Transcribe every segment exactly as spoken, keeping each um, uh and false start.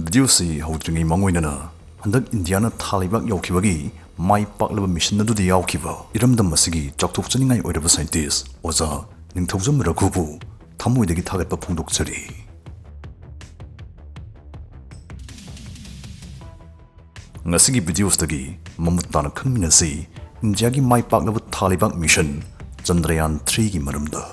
ꯚꯤꯗꯤꯑꯣꯁꯤ ꯍꯧꯗ꯭ꯔꯤꯉꯩ ꯃꯥꯡꯑꯣꯏꯅꯅ ꯍꯟꯗꯛ ꯏꯟꯗꯤꯌꯥꯅ ꯊꯥ ꯂꯩꯕꯥꯛ ꯌꯧꯈꯤꯕꯒꯤ ꯃꯥꯏ ꯄꯥꯛꯂꯕ ꯃꯤꯁꯟ ꯑꯗꯨꯗ ꯌꯥꯎꯈꯤꯕ ꯏꯔꯝꯗꯝ ꯑꯁꯤꯒꯤ ꯆꯥꯎꯊꯣꯛꯆꯅꯤꯡꯉꯥꯏ ꯑꯣꯏꯔꯕ ꯁꯥꯏꯟꯇꯤꯁ ꯑꯣꯖꯥ ꯅꯤꯡꯊꯧꯖꯝ ꯔꯘꯨꯕꯨ ꯊꯃꯣꯏꯗꯒꯤ ꯊꯥꯒꯠꯄ ꯐꯣꯡꯗꯣꯛꯆꯔꯤ꯫ ꯉꯁꯤꯒꯤ ꯚꯤꯗꯤꯑꯣꯁꯤꯗꯒꯤ ꯃꯃꯨꯠ ꯇꯥꯅ ꯈꯪꯃꯤꯟꯅꯁꯤ ꯏꯟꯗꯤꯌꯥꯒꯤ ꯃꯥꯏ ꯄꯥꯛꯂꯕ ꯊꯥ ꯂꯩꯕꯥꯛ ꯃꯤꯁꯟ ꯆꯟꯗ꯭ꯔꯌꯥꯟ ꯊ꯭ꯔꯤꯒꯤ ꯃꯔꯝꯗ꯫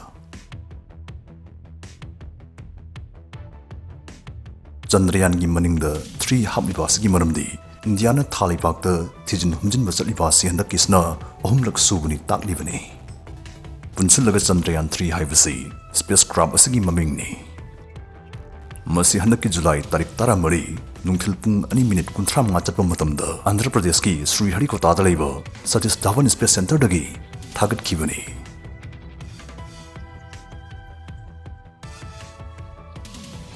ꯆꯟꯗ꯭ꯔꯌꯥꯟꯒꯤ ꯃꯅꯤꯡꯗ ꯊ꯭ꯔꯤ ꯍꯥꯞꯂꯤꯕ ꯑꯁꯤꯒꯤ ꯃꯔꯝꯗꯤ ꯏꯟꯗꯤꯌꯥꯅ ꯊꯥ ꯂꯩꯕꯥꯛꯇ ꯊꯤꯖꯤꯟ ꯍꯨꯝꯖꯤꯟꯕ ꯆꯠꯂꯤꯕ ꯑꯁꯤ ꯍꯟꯗꯛꯀꯤꯁꯤꯅ ꯑꯍꯨꯝꯂꯛ ꯁꯨꯕꯅꯤ ꯇꯥꯛꯂꯤꯕꯅꯤ꯫ ꯄꯨꯟꯁꯤꯜꯂꯒ ꯆꯟꯗ꯭ꯔꯌꯥꯟ ꯊ꯭ꯔꯤ ꯍꯥꯏꯕꯁꯤ ꯁ꯭ꯄꯦꯁ ꯀ꯭ꯔꯥꯐ ꯑꯁꯤꯒꯤ ꯃꯃꯤꯡꯅꯤ꯫ ꯃꯁꯤ ꯍꯟꯗꯛꯀꯤ ꯖꯨꯂꯥꯏ ꯇꯥꯔꯤꯛ ꯇꯔꯥꯃꯔꯤ ꯅꯨꯡꯊꯤꯜ ꯄꯨꯡ ꯑꯅꯤ ꯃꯤꯅꯤꯠ ꯀꯨꯟꯊ꯭ꯔꯥ ꯃꯉꯥ ꯆꯠꯄ ꯃꯇꯝꯗ ꯑꯟꯙ꯭ꯔ ꯄ꯭ꯔꯗꯦꯁꯀꯤ ꯁ꯭ꯔꯤ ꯍꯔꯤꯀꯣꯇꯥꯗ ꯂꯩꯕ Satish Dhawan space ꯁꯦꯟꯇꯔꯗꯒꯤ ꯊꯥꯒꯠꯈꯤꯕꯅꯤ꯫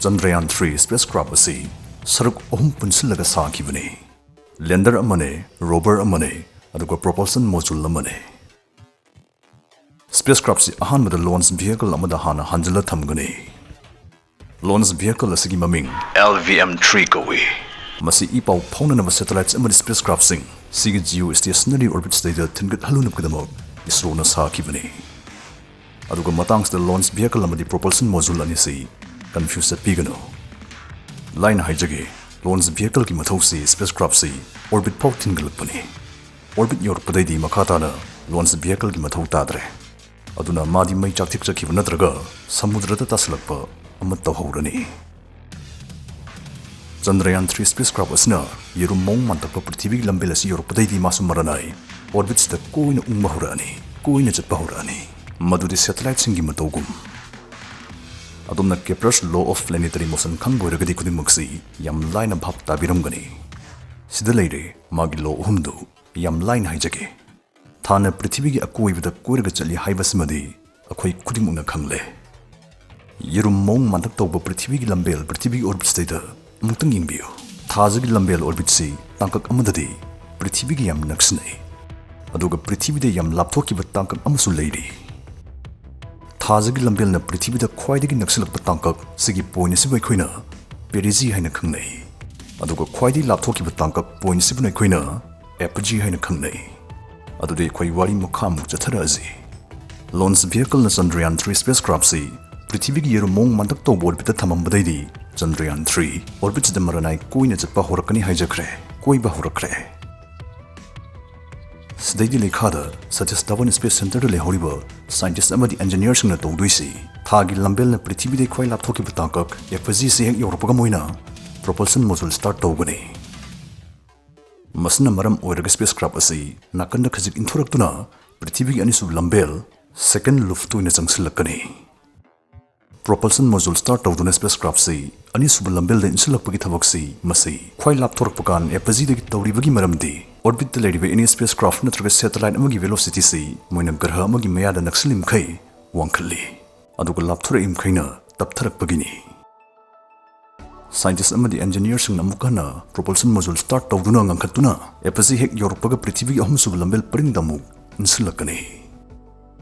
Chandrayaan three space craft ꯑꯁꯤ ꯁꯔꯨꯛ ꯑꯍꯨꯝ ꯄꯨꯟꯁꯤꯜꯂꯒ ꯁꯥꯈꯤꯕꯅꯤ꯫ ꯂꯦꯟꯗꯔ ꯑꯃꯅꯦ, ꯔꯣꯚꯔ ꯑꯃꯅꯦ, ꯑꯗꯨꯒ ꯄ꯭ꯔꯣꯄꯜꯁꯟ ꯃꯣꯖꯨꯜ ꯑꯃꯅꯦ꯫ ꯁ꯭ꯄꯦꯁ ꯀ꯭ꯔꯥꯐꯁꯤ ꯑꯍꯥꯟꯕꯗ ꯂꯣꯟꯆ ꯚꯤꯍꯤꯀꯜ ꯑꯃꯗ ꯍꯥꯟꯅ ꯍꯥꯟꯖꯤꯜꯂ ꯊꯝꯒꯅꯤ꯫ ꯂꯣꯟꯆ ꯚꯤꯍꯤꯀꯜ ꯑꯁꯤꯒꯤ ꯃꯃꯤꯡ ꯑꯦꯜ ꯚꯤ ꯑꯦꯝ ꯊ꯭ꯔꯤ ꯀꯧꯏ꯫ ꯃꯁꯤ ꯏ ꯄꯥꯎ ꯐꯥꯎꯅꯅꯕ ꯁꯦꯇꯦꯂꯥꯏꯠꯁ ꯑꯃꯗꯤ ꯁ꯭ꯄꯦꯁ ꯀ꯭ꯔꯥꯐꯁꯤꯡ ꯁꯤꯒꯤ ꯖꯤꯑꯣ ꯁ꯭ꯇꯦꯁꯅꯔꯤ ꯑꯣꯔꯕꯤꯠꯁꯤꯗꯩꯗ ꯊꯤꯟꯒꯠꯍꯜꯂꯨꯅꯕꯒꯤꯗꯃꯛ ꯏꯁꯔꯣꯅ ꯁꯥꯈꯤꯕꯅꯤ꯫ ꯑꯗꯨꯒ ꯃꯇꯥꯡꯁꯤꯗ ꯂꯣꯟꯆ ꯚꯤꯍꯤꯀꯜ ꯑꯃꯗꯤ ꯄ꯭ꯔꯣꯄꯜꯁꯟ ꯃꯣꯖꯨꯜ ꯑꯅꯤꯁꯤ ꯀꯟꯐ꯭ꯌꯨꯁ ꯆꯠꯄꯤꯒꯅꯨ꯫ ꯂꯥꯏꯅ ꯍꯥꯏꯖꯒꯦ, ꯂꯣꯟꯆ ꯚꯤꯍꯤꯀꯜꯒꯤ ꯃꯊꯧꯁꯤ ꯁ꯭ꯄꯦꯁ ꯀ꯭ꯔꯥꯐꯁꯤ ꯑꯣꯔꯕꯤꯠ ꯐꯥꯎ ꯊꯤꯟꯒꯠꯂꯛꯄꯅꯤ꯫ ꯑꯣꯔꯕꯤꯠ ꯌꯧꯔꯛꯄꯗꯩꯗꯤ ꯃꯈꯥ ꯇꯥꯅ ꯂꯣꯟꯆ ꯚꯤꯍꯤꯀꯜꯒꯤ ꯃꯊꯧ ꯇꯥꯗ꯭ꯔꯦ꯫ ꯑꯗꯨꯅ ꯃꯥꯗꯤ ꯃꯩ ꯆꯥꯛꯊꯦꯛ ꯆꯠꯈꯤꯕ ꯅꯠꯇ꯭ꯔꯒ ꯁꯃꯨꯗ꯭ꯔꯗ ꯇꯥꯁꯤꯜꯂꯛꯄ ꯑꯃ ꯇꯧꯍꯧꯔꯅꯤ꯫ ꯆꯟꯗ꯭ꯔꯌꯥꯟ ꯊ꯭ꯔꯤ ꯁ꯭ꯄꯦꯁ ꯀ꯭ꯔꯥꯐ ꯑꯁꯤꯅ ꯌꯦꯔꯨꯝ ꯃꯑꯣꯡ ꯃꯥꯟꯇꯛꯄ ꯄ꯭ꯔꯤꯊꯤꯕꯤꯒꯤ ꯂꯝꯕꯦꯜ ꯑꯁꯤ ꯌꯧꯔꯛꯄꯗꯩꯗꯤ ꯃꯥꯁꯨ ꯃꯔꯅꯥꯏ ꯑꯣꯔꯕꯤꯠꯁꯤꯗ ꯀꯣꯏꯅ ꯎꯪꯕ ꯍꯧꯔꯛꯑꯅꯤ, ꯀꯣꯏꯅ ꯆꯠꯄ ꯍꯧꯔꯛꯑꯅꯤ꯫ ꯃꯗꯨꯗꯤ ꯁꯦꯇꯦꯂꯥꯏꯠꯁꯤꯡꯒꯤ ꯃꯇꯧꯒꯨꯝ꯫ ꯑꯗꯣꯝꯅ Kepler's law of planetary motion ꯈꯪꯕ ꯑꯣꯏꯔꯒꯗꯤ ꯈꯨꯗꯤꯡꯃꯛꯁꯤ ꯌꯥꯝ ꯂꯥꯏꯅ ꯚꯥꯞ ꯇꯥꯕꯤꯔꯝꯒꯅꯤ꯫ ꯁꯤꯗ ꯂꯩꯔꯦ ꯃꯥꯒꯤ ꯂꯣ ꯑꯍꯨꯝꯗꯨ꯫ ꯌꯥꯝ ꯂꯥꯏꯅ ꯍꯥꯏꯖꯒꯦ꯫ ꯊꯥꯅ ꯄ꯭ꯔꯤꯊꯤꯕꯤꯒꯤ ꯑꯀꯣꯏꯕꯗ ꯀꯣꯏꯔꯒ ꯆꯠꯂꯤ ꯍꯥꯏꯕꯁꯤꯃꯗꯤ ꯑꯩꯈꯣꯏ ꯈꯨꯗꯤꯡꯃꯛꯅ ꯈꯪꯂꯦ꯫ ꯌꯦꯔꯨꯝ ꯃꯑꯣꯡ ꯃꯥꯟꯇꯛ ꯇꯧꯕ ꯄ꯭ꯔꯤꯊꯤꯕꯤꯒꯤ ꯂꯝꯕꯦꯜ, ꯄ꯭ꯔꯤꯊꯤꯕꯤꯒꯤ ꯑꯣꯔꯕꯤꯠꯁꯤꯗꯩꯗ ꯑꯃꯨꯛꯇꯪ ꯌꯦꯡꯕꯤꯌꯨ꯫ ꯊꯥꯁꯤꯒꯤ ꯂꯝꯕꯦꯜ ꯑꯣꯔꯕꯤꯠꯁꯤ ꯇꯥꯡꯀꯛ ꯑꯃꯗꯗꯤ ꯄ꯭ꯔꯤꯊꯤꯕꯤꯒ ꯌꯥꯝ ꯅꯛꯁꯤꯟꯅꯩ, ꯑꯗꯨꯒ ꯄ꯭ꯔꯤꯊꯤꯕꯤꯗ ꯌꯥꯝ ꯂꯥꯞꯊꯣꯛꯈꯤꯕ ꯇꯥꯡꯀꯛ ꯑꯃꯁꯨ ꯂꯩꯔꯤ꯫ ꯊꯥꯁꯤꯒꯤ ꯂꯝꯕꯦꯜꯅ ꯄ꯭ꯔꯤꯊꯤꯕꯤꯗ ꯈ꯭ꯋꯥꯏꯗꯒꯤ ꯅꯛꯁꯤꯜꯂꯛꯄ ꯇꯥꯡꯀꯛ ꯁꯤꯒꯤ ꯄꯣꯏꯟ ꯑꯁꯤꯕꯨ ꯑꯩꯈꯣꯏꯅ ꯄꯦꯔꯤꯖꯤ ꯍꯥꯏꯅ ꯈꯪꯅꯩ꯫ ꯑꯗꯨꯒ ꯈ꯭ꯋꯥꯏꯗꯒꯤ ꯂꯥꯞꯊꯣꯛꯈꯤꯕ ꯇꯥꯡꯀꯛ ꯄꯣꯏꯟꯠ ꯁꯤꯕꯨꯅ ꯑꯩꯈꯣꯏꯅ ꯑꯦꯄꯣꯖꯤ ꯍꯥꯏꯅ ꯈꯪꯅꯩ꯫ ꯑꯗꯨꯗꯤ ꯑꯩꯈꯣꯏ ꯋꯥꯔꯤ ꯃꯈꯥ ꯑꯃꯨꯛ ꯆꯠꯊꯔꯛꯑꯁꯤ꯫ ꯂꯣꯟꯆ ꯚꯤꯍꯤꯀꯜꯅ ꯆꯟꯗ꯭ꯔꯌꯥꯟ ꯊ꯭ꯔꯤ ꯁ꯭ꯄꯦꯁ ꯀ꯭ꯔꯥꯐꯁꯤ ꯄ꯭ꯔꯤꯊꯤꯕꯤꯒꯤ ꯌꯦꯔꯨꯝ ꯃꯑꯣꯡ ꯃꯥꯟꯇꯛ ꯇꯧꯕ ꯑꯣꯔꯕꯤꯠꯇ ꯊꯝꯃꯝꯕꯗꯩꯗꯤ ꯆꯟꯗ꯭ꯔꯌꯥꯟ ꯊ꯭ꯔꯤ ꯑꯣꯔꯕꯤꯠꯁꯤꯗ ꯃꯔꯥꯅꯥꯏ ꯀꯣꯏꯅ ꯆꯠꯄ ꯍꯧꯔꯛꯀꯅꯤ ꯍꯥꯏꯖꯈ꯭ꯔꯦ, ꯀꯣꯏꯕ ꯍꯧꯔꯛꯈ꯭ꯔꯦ꯫ ꯁꯤꯗꯩꯗꯤ ꯂꯩꯈꯥꯗ ꯁꯇꯤꯁ ꯙꯋꯟ ꯁ꯭ꯄꯦꯁ ꯁꯦꯟꯇꯔꯗ ꯂꯩꯍꯧꯔꯤꯕ ꯁꯥꯏꯟꯇꯤꯁ ꯑꯃꯗꯤ ꯏꯟꯖꯤꯅꯤꯌꯔꯁꯤꯡꯅ ꯇꯧꯗꯣꯏꯁꯤ ꯊꯥꯒꯤ ꯂꯝꯕꯦꯜꯅ ꯄ꯭ꯔꯤꯊꯤꯕꯤꯗꯒꯤ ꯈ꯭ꯋꯥꯏ ꯂꯥꯞꯊꯣꯛꯈꯤꯕ ꯇꯥꯡꯀꯛ ꯑꯦꯄꯣꯖꯤꯁꯤ ꯍꯦꯛ ꯌꯧꯔꯛꯄꯒ ꯃꯣꯏꯅ ꯄ꯭ꯔꯣꯄꯜꯁꯟ ꯃꯣꯖꯨꯜ ꯁ꯭ꯇꯥꯔꯠ ꯇꯧꯒꯅꯤ꯫ ꯃꯁꯤꯅ ꯃꯔꯝ ꯑꯣꯏꯔꯒ ꯁ꯭ꯄꯦꯁ ꯀ꯭ꯔꯥꯐ ꯑꯁꯤ ꯅꯥꯀꯟꯗ ꯈꯖꯤꯛ ꯏꯟꯊꯣꯔꯛꯇꯨꯅ ꯄ꯭ꯔꯤꯊꯤꯕꯤꯒꯤ ꯑꯅꯤꯁꯨꯕ ꯂꯝꯕꯦꯜ ꯁꯦꯀꯦꯟ ꯂꯨꯐꯇ ꯑꯣꯏꯅ ꯆꯪꯁꯤꯜꯂꯛꯀꯅꯤ꯫ ꯄ꯭ꯔꯣꯄꯜꯁꯟ ꯃꯣꯖꯨꯜ ꯁ꯭ꯇꯥꯔꯠ ꯇꯧꯗꯨꯅ ꯁ꯭ꯄꯦꯁ ꯀ꯭ꯔꯥꯐꯁꯤ ꯑꯅꯤꯁꯨꯕ ꯂꯝꯕꯦꯜꯗ ꯏꯟꯁꯤꯜꯂꯛꯄꯒꯤ ꯊꯕꯛꯁꯤ ꯃꯁꯤ ꯈ꯭ꯋꯥꯏ ꯂꯥꯞꯊꯣꯔꯛꯄ ꯀꯥꯟ ꯑꯦꯄꯣꯖꯤꯗꯒꯤ ꯇꯧꯔꯤꯕꯒꯤ ꯃꯔꯝꯗꯤ ꯑꯣꯔꯕꯤꯠꯇ ꯂꯩꯔꯤꯕ ꯑꯦꯅꯤ ꯁ꯭ꯄꯦꯁ ꯀ꯭ꯔꯥꯐ ꯅꯠꯇ꯭ꯔꯒ ꯁꯦꯇꯦꯂꯥꯏꯠ ꯑꯃꯒꯤ ꯚꯦꯂꯣꯁꯤꯇꯤꯁꯤ ꯃꯣꯏꯅ ꯒ꯭ꯔꯍ ꯑꯃꯒꯤ ꯃꯌꯥꯗ ꯅꯛꯁꯤꯜꯂꯤꯃꯈꯩ ꯋꯥꯡꯈꯠꯂꯤ, ꯑꯗꯨꯒ ꯂꯥꯞꯊꯣꯔꯛꯏꯃꯈꯩꯅ ꯇꯞꯊꯔꯛꯄꯒꯤꯅꯤ꯫ ꯁꯥꯏꯟꯇꯤꯁ ꯑꯃꯗꯤ ꯏꯟꯖꯤꯅꯤꯌꯔꯁꯤꯡꯅ ꯑꯃꯨꯛ ꯍꯟꯅ ꯄ꯭ꯔꯣꯄꯜꯁꯟ ꯃꯣꯖꯨꯜ ꯁ꯭ꯇꯥꯔꯠ ꯇꯧꯗꯨꯅ ꯉꯟꯈꯠꯇꯨꯅ ꯑꯦꯄꯣꯖꯤ ꯍꯦꯛ ꯌꯧꯔꯛꯄꯒ ꯄ꯭ꯔꯤꯊꯤꯕꯤꯒꯤ ꯑꯍꯨꯝꯁꯨꯕ ꯂꯝꯕꯦꯜ ꯄꯔꯤꯡꯗ ꯑꯃꯨꯛ ꯏꯟꯁꯤꯜꯂꯛꯀꯅꯤ꯫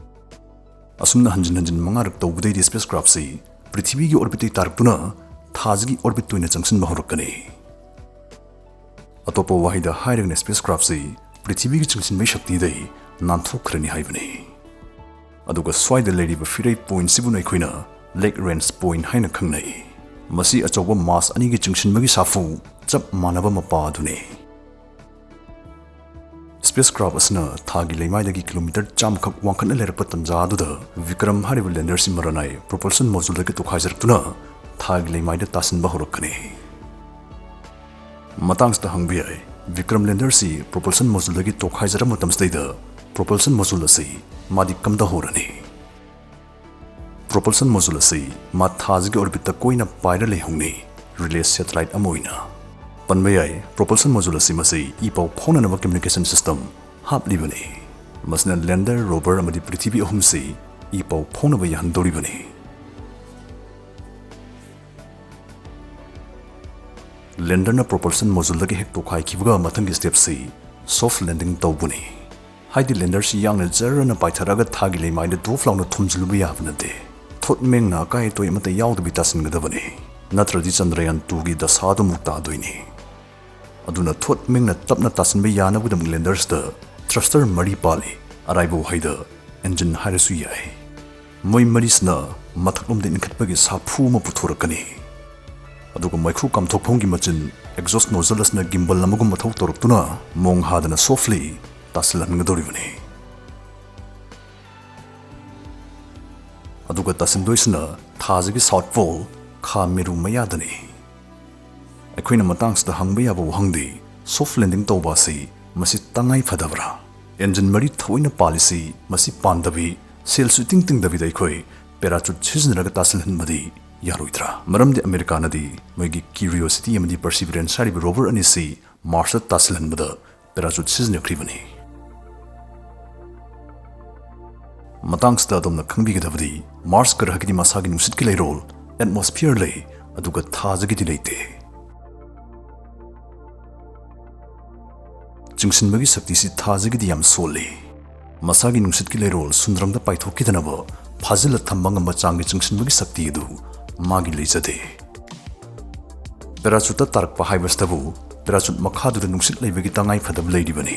ꯑꯁꯨꯝꯅ ꯍꯟꯖꯤꯟ ꯍꯟꯖꯤꯟ ꯃꯉꯥꯔꯛ ꯇꯧꯕꯗꯩꯗꯤ ꯁ꯭ꯄꯦꯁ ꯀ꯭ꯔꯥꯐꯁꯤ ꯄ꯭ꯔꯤꯊꯤꯕꯤꯒꯤ ꯑꯣꯔꯕꯤꯠꯇꯒꯤ ꯇꯥꯔꯛꯇꯨꯅ ꯊꯥꯁꯤꯒꯤ ꯑꯣꯔꯕꯤꯠꯇ ꯑꯣꯏꯅ ꯆꯪꯁꯤꯟꯕ ꯍꯧꯔꯛꯀꯅꯤ꯫ ꯑꯇꯣꯞꯄ ꯋꯥꯍꯩꯗ ꯍꯥꯏꯔꯒꯅ ꯁ꯭ꯄꯦꯁ ꯀ꯭ꯔꯥꯐꯁꯤ ꯄ꯭ꯔꯤꯊꯤꯕꯤꯒꯤ ꯆꯤꯡꯁꯤꯟꯕꯒꯤ ꯁꯛꯇꯤꯗꯩ ꯅꯥꯟꯊꯣꯛꯈ꯭ꯔꯅꯤ ꯍꯥꯏꯕꯅꯤ꯫ ꯑꯗꯨꯒ ꯁ꯭ꯋꯥꯏꯗ ꯂꯩꯔꯤꯕ ꯐꯤꯔꯩ ꯄꯣꯏꯟꯠꯁꯤꯕꯨꯅ ꯑꯩꯈꯣꯏꯅ ꯂꯦꯒꯔꯦꯟꯖ ꯄꯣꯏꯟꯠ ꯍꯥꯏꯅ ꯈꯪꯅꯩ꯫ ꯃꯁꯤ ꯑꯆꯧꯕ ꯃꯥꯁ ꯑꯅꯤꯒꯤ ꯆꯤꯡꯁꯤꯟꯕꯒꯤ ꯁꯥꯐꯨ ꯆꯞ ꯃꯥꯟꯅꯕ ꯃꯄꯥ ꯑꯗꯨꯅꯤ꯫ ꯁ꯭ꯄꯦꯁ ꯀ꯭ꯔꯥꯐ ꯑꯁꯤꯅ ꯊꯥꯒꯤ ꯂꯩꯃꯥꯏꯗꯒꯤ ꯀꯤꯂꯣꯃꯤꯇꯔ ꯆꯥꯝꯃꯈꯛ ꯋꯥꯡꯈꯠꯅ ꯂꯩꯔꯛꯄ ꯇꯥꯟꯖꯥ ꯑꯗꯨꯗ ꯚꯤꯀ꯭ꯔꯝ ꯍꯥꯏꯔꯤꯕ ꯂꯦꯟꯗꯔꯁꯤ ꯃꯔꯥꯅꯥꯏ ꯄ꯭ꯔꯣꯄꯜꯁꯟ ꯃꯣꯖꯨꯜꯗꯒꯤ ꯇꯣꯈꯥꯏꯖꯔꯛꯇꯨꯅ ꯊꯥꯒꯤ ꯂꯩꯃꯥꯏꯗ ꯇꯥꯁꯤꯟꯕ ꯍꯧꯔꯛꯀꯅꯤ꯫ ꯃꯇꯥꯡꯁꯤꯗ ꯍꯪꯕ ꯌꯥꯏ, ꯚꯤꯀ꯭ꯔꯝ ꯂꯦꯟꯗꯔꯁꯤ ꯄ꯭ꯔꯣꯄꯜꯁꯟ ꯃꯣꯖꯨꯜꯗꯒꯤ ꯇꯣꯈꯥꯏꯖꯔ ꯃꯇꯝꯁꯤꯗꯩꯗ ꯄ꯭ꯔꯣꯄꯜꯁꯟ ꯃꯣꯖꯨꯜ ꯑꯁꯤ ꯃꯥꯗꯤ ꯀꯝꯗꯍꯧꯔꯅꯤ? ꯄ꯭ꯔꯣꯄꯜꯁꯟ ꯃꯣꯖꯨꯜ ꯑꯁꯤ ꯃꯥ ꯊꯥꯁꯤꯒꯤ ꯑꯣꯔꯕꯤꯠꯇ ꯀꯣꯏꯅ ꯄꯥꯏꯔ ꯂꯩꯍꯧꯅꯤ, ꯔꯤꯂꯦ ꯁꯦꯇꯦꯂꯥꯏꯠ ꯑꯃ ꯑꯣꯏꯅ꯫ ꯄꯟꯕ ꯌꯥꯏ, ꯄ꯭ꯔꯣꯄꯜꯁꯟ ꯃꯣꯖꯨꯜ ꯑꯁꯤ ꯃꯁꯤ ꯏ ꯄꯥꯎ ꯐꯥꯎꯅꯅꯕ ꯀꯝꯃ꯭ꯌꯨꯅꯤꯀꯦꯁꯟ ꯁꯤꯁꯇꯝ ꯍꯥꯞꯂꯤꯕꯅꯤ꯫ ꯃꯁꯤꯅ ꯂꯦꯟꯗꯔ, ꯔꯣꯚꯔ ꯑꯃꯗꯤ ꯄ꯭ꯔꯤꯊꯤꯕꯤ ꯑꯍꯨꯝꯁꯤ ꯏ ꯄꯥꯎ ꯐꯥꯎꯅꯕ ꯌꯥꯍꯟꯗꯧꯔꯤꯕꯅꯤ꯫ ꯂꯦꯟꯗꯔꯅ ꯄ꯭ꯔꯣꯄꯜꯁꯟ ꯃꯣꯖꯨꯜꯗꯒꯤ ꯍꯦꯛ ꯇꯣꯈꯥꯏꯈꯤꯕꯒ ꯃꯊꯪꯒꯤ ꯁ꯭ꯇꯦꯞꯁꯤ ꯁꯣꯐ ꯂꯦꯟꯗꯤꯡ ꯇꯧꯕꯅꯤ꯫ ꯍꯥꯏꯗꯤ ꯂꯦꯟꯗꯔꯁꯤ ꯌꯥꯡꯅ ꯖꯔꯅ ꯄꯥꯏꯊꯔꯛꯑꯒ ꯊꯥꯒꯤ ꯂꯩꯃꯥꯏꯗ ꯗꯣꯐ ꯂꯥꯎꯅ ꯊꯣꯝꯖꯤꯜꯂꯨꯕ ꯌꯥꯕ ꯅꯠꯇꯦ꯫ ꯊꯣꯠ ꯃꯦꯡꯅ ꯑꯀꯥꯏ ꯑꯇꯣꯏ ꯑꯃꯠꯇ ꯌꯥꯎꯗꯕꯤ ꯇꯥꯁꯤꯟꯒꯗꯕꯅꯤ꯫ ꯅꯠꯇ꯭ꯔꯗꯤ ꯆꯟꯗ꯭ꯔꯌꯥꯟ ꯇꯨꯒꯤ ꯗꯁꯥꯗꯨꯃꯨꯛ ꯇꯥꯗꯣꯏꯅꯤ꯫ ꯑꯗꯨꯅ ꯊꯣꯠ ꯃꯤꯡꯅ ꯇꯞꯅ ꯇꯥꯁꯤꯟꯕ ꯌꯥꯅꯕꯒꯤꯗꯃꯛ ꯂꯦꯟꯗꯔꯁꯇ ꯊ꯭ꯔꯁꯇꯔ ꯃꯔꯤ ꯄꯥꯜꯂꯤ, ꯑꯔꯥꯏꯕ ꯋꯥꯍꯩꯗ ꯑꯦꯟꯖꯤꯟ ꯍꯥꯏꯔꯁꯨ ꯌꯥꯏ꯫ ꯃꯣꯏ ꯃꯔꯤꯁꯤꯅ ꯃꯊꯛꯂꯣꯝꯗ ꯏꯟꯈꯠꯄꯒꯤ ꯁꯥꯐꯨ ꯑꯃ ꯄꯨꯊꯣꯔꯛꯀꯅꯤ꯫ ꯑꯗꯨꯒ ꯃꯩꯈꯨ ꯀꯥꯝꯊꯣꯛꯐꯝꯒꯤ ꯃꯆꯤꯟ ꯑꯦꯛꯖꯣꯁ ꯅꯣꯖꯜ ꯑꯁꯤꯅ ꯒꯤꯝꯕꯜ ꯑꯃꯒꯨꯝ ꯃꯊꯧ ꯇꯧꯔꯛꯇꯨꯅ ꯃꯣꯡ ꯍꯥꯗꯅ ꯁꯣꯐꯂꯤ ꯇꯥꯁꯤꯜꯍꯟꯒꯗꯧꯔꯤꯕꯅꯤ꯫ ꯑꯗꯨꯒ ꯇꯥꯁꯤꯟꯗꯣꯏꯁꯤꯅ ꯊꯥꯁꯤꯒꯤ ꯁꯥꯎꯠ ꯄꯣꯜ, ꯈꯥ ꯃꯦꯔꯨ ꯃꯌꯥꯗꯅꯤ꯫ ꯑꯩꯈꯣꯏꯅ ꯃꯇꯥꯡꯁꯤꯗ ꯍꯪꯕ ꯌꯥꯕ ꯋꯥꯍꯪꯗꯤ, ꯁꯣꯐ ꯂꯦꯟꯗꯤꯡ ꯇꯧꯕ ꯑꯁꯤ ꯃꯁꯤ ꯇꯉꯥꯏ ꯐꯗꯕ꯭ꯔꯥ? ꯑꯦꯟꯖꯤꯟ ꯃꯔꯤ ꯊꯑꯣꯏꯅ ꯄꯥꯜꯂꯤꯁꯤ ꯃꯁꯤ ꯄꯥꯟꯗꯕꯤ, ꯁꯦꯜꯁꯨ ꯏꯇꯤꯡ ꯇꯤꯡꯗꯕꯤꯗ ꯑꯩꯈꯣꯏ ꯄꯦꯔꯥꯆꯨꯠ ꯁꯤꯖꯤꯟꯅꯔꯒ ꯇꯥꯁꯤꯜꯍꯟꯕꯗꯤ ꯌꯥꯔꯣꯏꯗ꯭ꯔꯥ? ꯃꯔꯝꯗꯤ ꯑꯃꯦꯔꯤꯀꯥꯅꯗꯤ ꯃꯣꯏꯒꯤ ꯀ꯭ꯌꯨꯔꯤꯑꯣꯁꯤꯇꯤ ꯑꯃꯗꯤ ꯄꯔꯁꯤꯚꯔꯦꯟꯁ ꯍꯥꯏꯔꯤꯕ ꯔꯣꯚꯔ ꯑꯅꯤꯁꯤ ꯃꯥꯔꯁꯇ ꯇꯥꯁꯤꯜꯍꯟꯕꯗ ꯄꯦꯔꯥꯆꯨꯠ ꯁꯤꯖꯤꯟꯅꯈ꯭ꯔꯤꯕꯅꯤ꯫ ꯃꯇꯥꯡꯁꯤꯗ ꯑꯗꯣꯝꯅ ꯈꯪꯕꯤꯒꯗꯕꯗꯤ, ꯃꯥꯔꯁ ꯒ꯭ꯔꯍꯒꯤꯗꯤ ꯃꯁꯥꯒꯤ ꯅꯨꯡꯁꯤꯠꯀꯤ ꯂꯩꯔꯣꯜ, ꯑꯦꯠꯃꯣꯁꯐꯤꯌꯔ ꯂꯩ, ꯑꯗꯨꯒ ꯊꯥꯖꯒꯤꯗꯤ ꯂꯩꯇꯦ꯫ ꯆꯤꯡꯁꯤꯟꯕꯒꯤ ꯁꯛꯇꯤꯁꯤ ꯊꯥꯖꯒꯤꯗꯤ ꯌꯥꯝ ꯁꯣꯜꯂꯤ꯫ ꯃꯁꯥꯒꯤ ꯅꯨꯡꯁꯤꯠꯀꯤ ꯂꯩꯔꯣꯜ ꯁꯨꯟꯗ꯭ꯔꯪꯗ ꯄꯥꯏꯊꯣꯛꯈꯤꯗꯅꯕ ꯐꯥꯖꯤꯜꯂ ꯊꯝꯕ ꯉꯝꯕ ꯆꯥꯡꯒꯤ ꯆꯤꯡꯁꯤꯟꯕꯒꯤ ꯁꯛꯇꯤ ꯑꯗꯨ ꯃꯥꯒꯤ ꯂꯩꯖꯗꯦ꯫ ꯄꯦꯔꯥꯆꯨꯠꯇ ꯇꯥꯔꯛꯄ ꯍꯥꯏꯕꯁꯤꯗꯕꯨ ꯄꯦꯔꯥꯆꯨꯠ ꯃꯈꯥꯗꯨꯗ ꯅꯨꯡꯁꯤꯠ ꯂꯩꯕꯒꯤ ꯇꯉꯥꯏ ꯐꯗꯕ ꯂꯩꯔꯤꯕꯅꯤ꯫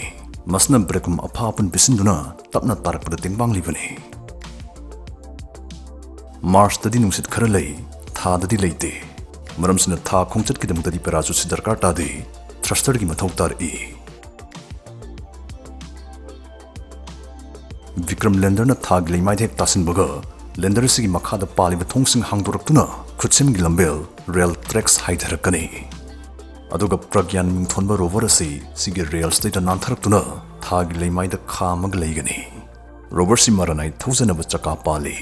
ꯃꯁꯤꯅ ꯕ꯭ꯔꯦꯛꯀꯨꯝ ꯑꯐꯥ ꯑꯄꯨꯟ ꯄꯤꯁꯤꯟꯗꯨꯅ ꯇꯞꯅ ꯇꯥꯔꯛꯄꯗ ꯇꯦꯡꯕꯥꯡꯂꯤꯕꯅꯤ꯫ ꯃꯥꯔꯁꯇꯗꯤ ꯅꯨꯡꯁꯤꯠ ꯈꯔ ꯂꯩ, ꯊꯥꯗꯗꯤ ꯂꯩꯇꯦ꯫ ꯃꯔꯝꯁꯤꯅ ꯊꯥ ꯈꯣꯡꯆꯠꯀꯤꯗꯃꯛꯇꯗꯤ ꯄꯦꯔꯥꯆꯨꯠꯁꯤ ꯗꯔꯀꯥꯔ ꯇꯥꯗꯦ, ꯊ꯭ꯔꯁꯇꯔꯒꯤ ꯃꯊꯧ ꯇꯥꯔꯛꯏ꯫ ꯕꯤꯀ꯭ꯔꯝ ꯂꯦꯟꯗꯔꯅ ꯊꯥꯒꯤ ꯂꯩꯃꯥꯏꯗ ꯍꯦꯛ ꯇꯥꯁꯤꯟꯕꯒ, ꯂꯦꯟꯗꯔ ꯑꯁꯤꯒꯤ ꯃꯈꯥꯗ ꯄꯥꯜꯂꯤꯕ ꯊꯣꯡꯁꯤꯡ ꯍꯥꯡꯗꯣꯔꯛꯇꯨꯅ ꯈꯨꯠꯁꯦꯝꯒꯤ ꯂꯝꯕꯦꯜ, ꯔꯦꯜ ꯇ꯭ꯔꯦꯛꯁ ꯍꯥꯏꯊꯔꯛꯀꯅꯤ꯫ ꯑꯗꯨꯒ ꯄ꯭ꯔꯒ꯭ꯌꯥꯟ ꯃꯤꯡꯊꯣꯟꯕ ꯔꯣꯚꯔ ꯑꯁꯤ ꯁꯤꯒꯤ ꯔꯦꯜꯁꯇꯩꯗ ꯅꯥꯟꯊꯔꯛꯇꯨꯅ ꯊꯥꯒꯤ ꯂꯩꯃꯥꯏꯗ ꯈꯥꯝꯃꯒ ꯂꯩꯒꯅꯤ꯫ ꯔꯣꯚꯔꯁꯤ ꯃꯔꯥꯅꯥꯏ ꯊꯧꯖꯅꯕ ꯆꯀꯥ ꯄꯥꯜꯂꯤ꯫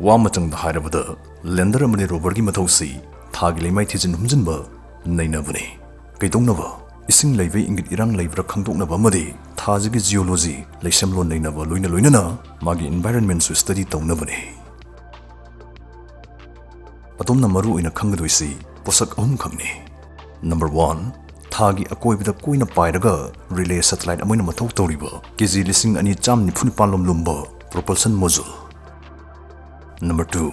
ꯋꯥ ꯃꯆꯪꯗ ꯍꯥꯏꯔꯕꯗ, ꯂꯦꯟꯗꯔ ꯑꯃꯗꯤ ꯔꯣꯚꯔꯒꯤ ꯃꯊꯧꯁꯤ ꯊꯥꯒꯤ ꯂꯩꯃꯥꯏ ꯊꯤꯖꯤꯟ ꯍꯨꯝꯖꯤꯟꯕ, ꯅꯩꯅꯕꯅꯤ꯫ ꯀꯩꯗꯧꯅꯕ? ꯏꯁꯤꯡ ꯂꯩꯕ ꯏꯪꯒꯤꯠ ꯏꯔꯥꯡ ꯂꯩꯕ꯭ꯔꯥ ꯈꯪꯗꯣꯛꯅꯕ ꯑꯃꯗꯤ ꯊꯥꯁꯤꯒꯤ ꯖꯤꯑꯣꯂꯣꯖꯤ, ꯂꯩꯁꯦꯝꯂꯣꯟ ꯅꯩꯅꯕ ꯂꯣꯏꯅ ꯂꯣꯏꯅꯅ ꯃꯥꯒꯤ ꯏꯟꯚꯥꯏꯔꯟꯃꯦꯟꯁꯨ ꯁ꯭ꯇꯗꯤ ꯇꯧꯅꯕꯅꯤ꯫ ꯑꯗꯣꯝꯅ ꯃꯔꯨ ꯑꯣꯏꯅ ꯈꯪꯒꯗꯣꯏꯁꯤ ꯄꯣꯠꯁꯛ ꯑꯍꯨꯝꯈꯛꯅꯤ꯫ ꯅꯝꯕꯔ ꯋꯥꯟ, ꯊꯥꯒꯤ ꯑꯀꯣꯏꯕꯗ ꯀꯣꯏꯅ ꯄꯥꯏꯔꯒ ꯔꯤꯂꯦ ꯁꯦꯇꯦꯂꯥꯏꯠ ꯑꯃ ꯑꯣꯏꯅ ꯃꯊꯧ ꯇꯧꯔꯤꯕ ꯀꯦ ꯖꯤ ꯂꯤꯁꯤꯡ ꯑꯅꯤ ꯆꯥꯝ ꯅꯤꯐꯨ ꯅꯤꯄꯥꯟ ꯂꯣꯝ ꯂꯨꯝꯕ propulsion module. Number two,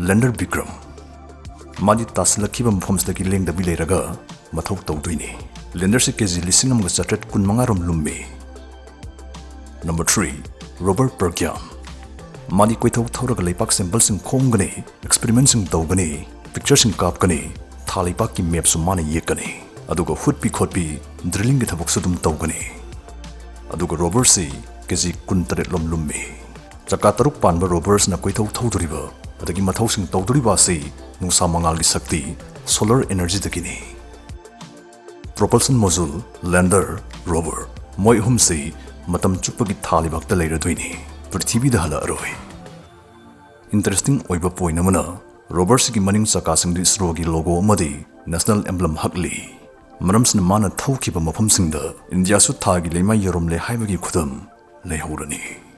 Lander Vikram꯫ ꯃꯥꯗꯤ ꯇꯥꯁꯤꯜꯂꯛꯈꯤꯕ ꯃꯐꯝꯁꯤꯗꯒꯤ ꯂꯦꯡꯗꯕꯤ ꯂꯩꯔꯒ ꯃꯊꯧ ꯇꯧꯗꯣꯏꯅꯤ꯫ Landerꯁꯤ ꯀꯦ ꯖꯤ ꯂꯤꯁꯤꯡ ꯑꯃꯒ ꯆꯥꯇ꯭ꯔꯦꯠ ꯀꯨꯟꯃꯉꯥ ꯔꯣꯝ ꯂꯨꯝꯃꯤ꯫ Number three, Rover Pragyan꯫ ꯃꯥꯗꯤ ꯀꯣꯏꯊꯧ ꯊꯧꯔꯒ ꯂꯩꯄꯥꯛ sampleꯁꯤꯡ ꯈꯣꯝꯒꯅꯤ, experimentꯁꯤꯡ ꯇꯧꯒꯅꯤ, pictureꯁꯤꯡ ꯀꯥꯞꯀꯅꯤ, ꯊꯥ ꯂꯩꯄꯥꯛꯀꯤ mapꯁꯨ ꯃꯥꯅ ꯌꯦꯛꯀꯅꯤ, ꯑꯗꯨꯒ ꯍꯨꯠꯄꯤ ꯈꯣꯠꯄꯤ drillingꯒꯤ ꯊꯕꯛꯁꯨ ꯑꯗꯨꯝ ꯇꯧꯒꯅꯤ꯫ ꯑꯗꯨꯒ roverꯁꯤ ꯀꯦ ꯖꯤ ꯀꯨꯟꯇꯔꯦꯠ ꯂꯣꯝ ꯂꯨꯝꯃꯤ꯫ ꯆꯀꯥ ꯇꯔꯨꯛ ꯄꯥꯟꯕ roverꯁꯤꯅ ꯀꯣꯏꯊꯧ ꯊꯧꯗꯣꯔꯤꯕ ꯑꯗꯒꯤ ꯃꯊꯧꯁꯤꯡ ꯇꯧꯗꯣꯔꯤꯕ ꯑꯁꯤ ꯅꯨꯡꯁꯥ ꯃꯉꯥꯜꯒꯤ ꯁꯛꯇꯤ, solar energyꯗꯒꯤꯅꯤ꯫ Propulsion module, lander, rover, ꯃꯣꯏ ꯑꯍꯨꯝꯁꯤ ꯃꯇꯝ ꯆꯨꯞꯄꯒꯤ ꯊꯥ ꯂꯩꯕꯥꯛꯇ ꯂꯩꯔꯗꯣꯏꯅꯤ, ꯄ꯭ꯔꯤꯊꯤꯕꯤꯗ ꯍꯜꯂꯛꯑꯔꯣꯏ꯫ Interesting ꯑꯣꯏꯕ point ꯑꯃꯅ, roverꯁꯤꯒꯤ ꯃꯅꯤꯡ ꯆꯀꯥꯁꯤꯡꯗ ISROꯒꯤ logo ꯑꯃꯗꯤ national emblem ꯍꯛꯂꯤ꯫ ꯃꯔꯝꯁꯤꯅ ꯃꯥꯅ ꯊꯧꯈꯤꯕ ꯃꯐꯝꯁꯤꯡꯗ ꯏꯟꯗꯤꯌꯥꯁꯨ ꯊꯥꯒꯤ ꯂꯩꯃꯥꯏ ꯌꯧꯔꯝꯂꯦ ꯍꯥꯏꯕꯒꯤ ꯈꯨꯗꯝ ꯂꯩꯍꯧꯔꯅꯤ꯫